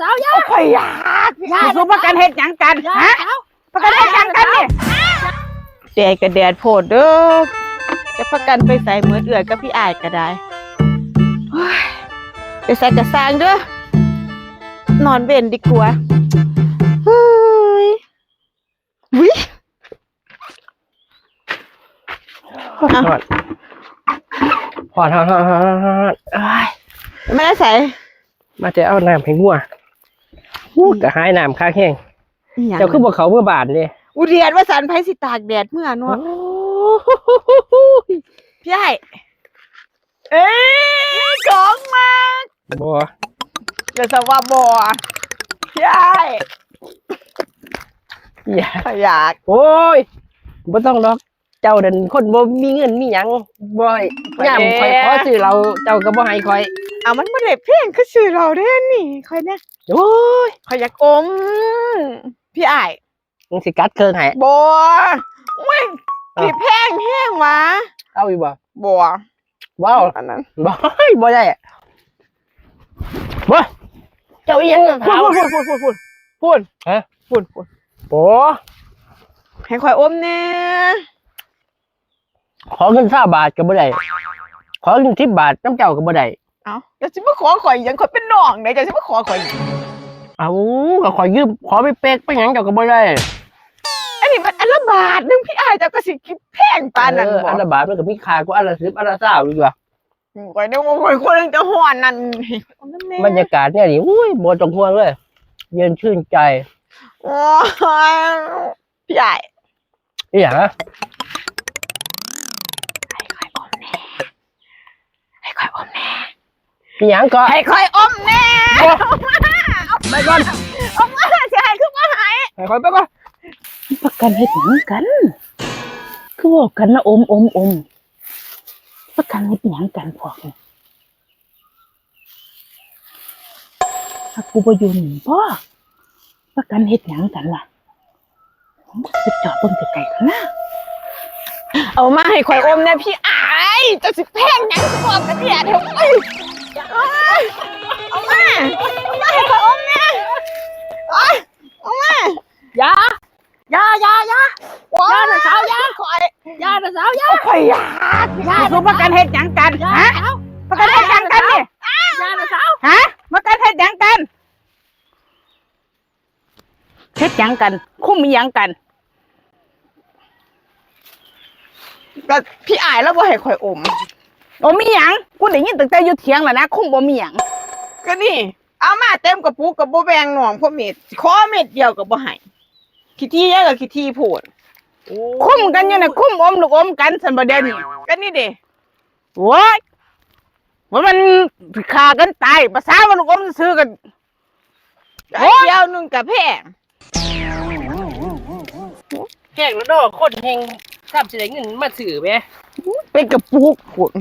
ສາວ ຢ່າ ຂ້ອຍຢາກ ຢ່າ ສູພາກັນເຮັດຫຍັງກັນ ຢ່າ ຮະ ສາວ ພາກັນເຮັດຫຍັງກັນນີ້ ແດດກໍແດດໂພດເດີ້ ຈະພາກັນໄປໃສໝົດ ເອື້ອຍກັບພີ່ອ້າຍກໍໄດ້ ໂອ້ຍ ໄປໃສກໍຊ່າງເດີ້ ນອນເວັນດີກວ່າ ເຮີ້ຍ ຫວິ ຮ້ອນ ຮ້ອນ ຮ້ອນ ຮ້ອນ ຮ້ອນ ໂອ້ຍ ມາແຕ່ໃສ? ມາແຕ່ເອົານ້ຳໃຫ້ງົວ ອູ້ ກະຫາຍນ້ຳຄັກແຮງ ອີຫຍັງ ເຈົ້າຄືບໍ່ເຂົ້າເມືອບ້ານເດ? ອຸ ແດດວ່າຊັ້ນ ໃຜຊິຕາກແດດເມືອເນາະ ໂອ້ຍ ພີ່ອ້າຍ ເອີຍ ຂອງມັກ ບໍ່ ຢ່າສະວ່າບໍ່ ພີ່ອ້າຍ ຢາກ ຂ້ອຍຢາກ ໂອ້ຍ ບໍ່ຕ້ອງດອກ ເຈົ້ານັ້ນຄົນບໍ່ມີເງິນມີຫຍັງ ບໍ່ໃຫ້ ຂ້ອຍເດ້ ຍາມຂ້ອຍຂໍຊື້ເຫຼົ້າ ເຈົ້າກໍບໍ່ໃຫ້ຂ້ອຍ ເອົາ ມັນບໍ່ໄດ້ແພງຄືຊື້ເຫຼົ້າເດ້ນີ້ ຂ້ອຍນະ ໂອ້ຍ ຂ້ອຍຢາກອົມ ພີ່ອ້າຍ ມຶງຊິກັດເຄິ່ງໃຫ້ ບໍ່ ໂອ້ຍ ເອົ້າ ຊິແພງແຮງຫວາ ເອົາອີກບໍ່? ບໍ່ ເວົ້າ ອັນນັ້ນ ບໍ່ ບໍ່ໄດ້ ບໍ່ ເຈົ້າອີຫຍັງ ພຸ້ນ ພຸ້ນ ພຸ້ນ ພຸ້ນ ພຸ້ນ ພຸ້ນ ພຸ້ນ ພຸ້ນ ພຸ້ນ ຮະ ພຸ້ນ ພຸ້ນ ໂອ້ ໃຫ້ຂ້ອຍອົມແດ່ ຂໍເງິນຊາວບາດກໍບໍ່ໄດ້ ຂໍເງິນສິບບາດນຳເຈົ້າກໍບໍ່ໄດ້ ເອົ້າ ເຈົ້າຊິມາຂໍຂ້ອຍຫຍັງ? ຂ້ອຍເປັນນ້ອງເດ້ ເຈົ້າຊິມາຂໍຂ້ອຍຫຍັງ? ເອົ້າ ກໍຂ້ອຍຢືມ ຂໍໄປເປັກໄປຫຍັງເຈົ້າກໍບໍ່ໄດ້ ອັນນີ້ມັນອັນລະບາດໜຶ່ງ ພີ່ອ້າຍ ເຈົ້າກໍຊິຄິດແພງປານນັ້ນບໍ່? ເອີ ອັນລະບາດມັນກໍມີຄ່າກວ່າອັນລະສິບ ອັນລະຊາວອີກຕົວະ ຂ້ອຍນຶກວ່າຂ້ອຍຄົນຈະຮ້ອນນັ້ນ ໃຫ້ຂ້ອຍອົມນຳແດ່ ບັນຍາກາດແນວນີ້ ໂອ້ຍ ບໍ່ຕ້ອງຫ່ວງເລີຍ ເຢັນຊື່ນໃຈ ໂອ້ຍ ພີ່ອ້າຍ ອີຫຍັງ? ໃຫ້ຂ້ອຍອົມແດ່ ໃຫ້ຂ້ອຍອົມແດ່ ອີຫຍັງກໍ? ໃຫ້ຂ້ອຍອົມແດ່ ໂອ້ ໄປກ່ອນ ອົມມາ ຊິໃຫ້ຄືບໍ່ໃຫ້ ໃຫ້ຂ້ອຍໄປກ່ອນ ປະກັນເຮັດຫຍັງກັນ? ຄືເວົ້າກັນນະ ອົມ ອົມ ອົມ ປະກັນເຮັດຫຍັງກັນພວກນີ້? ຫາກກູບໍ່ຢູ່ນີ້ບໍ? ປະກັນເຮັດຫຍັງກັນວະ? ໄປຈອດເບິ່ງໃກ້ໆ ກັນນະ. ເອົາມາໃຫ້ຂ້ອຍອົມແດ່ພີ່ອ້າຍ. ເຈົ້າຊິແພງຫຍັງ ຄືບໍ່ເອົາກະເດຍແທ້. ໂອ້ຍ ໂອ້ຍ ເອົາມາ ເອົາມາໃຫ້ຂ້ອຍອົມແດ່. ໂອ້ຍ ເອົາມາ. ຢ່າ ຢ່າ ຢ່າ ຢ່າ ຢ່ານະສາວ ຢ່າ ຂ້ອຍ ຢ່ານະສາວ ຢ່າ ຂ້ອຍຢາກ ຢ່າ ສູພາກັນເຮັດຫຍັງກັນ ຮະ? ພາກັນເຮັດຫຍັງກັນນີ້? ຢ່ານະສາວ ຮະ? ພາກັນເຮັດຫຍັງກັນ? ເຮັດຫຍັງກັນ? ຄຸມອີຫຍັງກັນ? ກໍພີ່ອ້າຍລາວບໍ່ໃຫ້ຂ້ອຍອົມ. ອົມອີຫຍັງ? ກູໄດ້ຍິນຕັ້ງແຕ່ຢູ່ຖຽງແລ້ວນະ, ຄຸມອົມອີຫຍັງ? ກໍນີ້ ເອົາມາເຕັມກະປຸກກໍບໍ່ແບ່ງນ້ອງພໍ່ເມັດ, ຂໍເມັດດຽວກໍບໍ່ໃຫ້. ຂີ້ຖີ່ຫຍັງກໍຂີ້ຖີ່ໂພດ. ໂອ້ຍ ຄຸມກັນຢູ່ນະ, ຄຸມອົມລູກອົມກັນຊັ້ນບໍ່ດຽວນີ້? ກໍນີ້ເດ້. ໂອ້ຍ ວ່າມັນຊິຂ້າກັນຕາຍ, ພາສາວ່າລູກອົມຊື່ໆ ກໍ ໂອ້ຍ ດຽວໜຶ່ງກໍແພງ. ແພງແລ້ວເນາະ, ຄົນແຮ່ງຊ້ຳຊິໄດ້ເງິນມາຊື້ແໝ. ເປັນກະປຸກພຸ້ນ.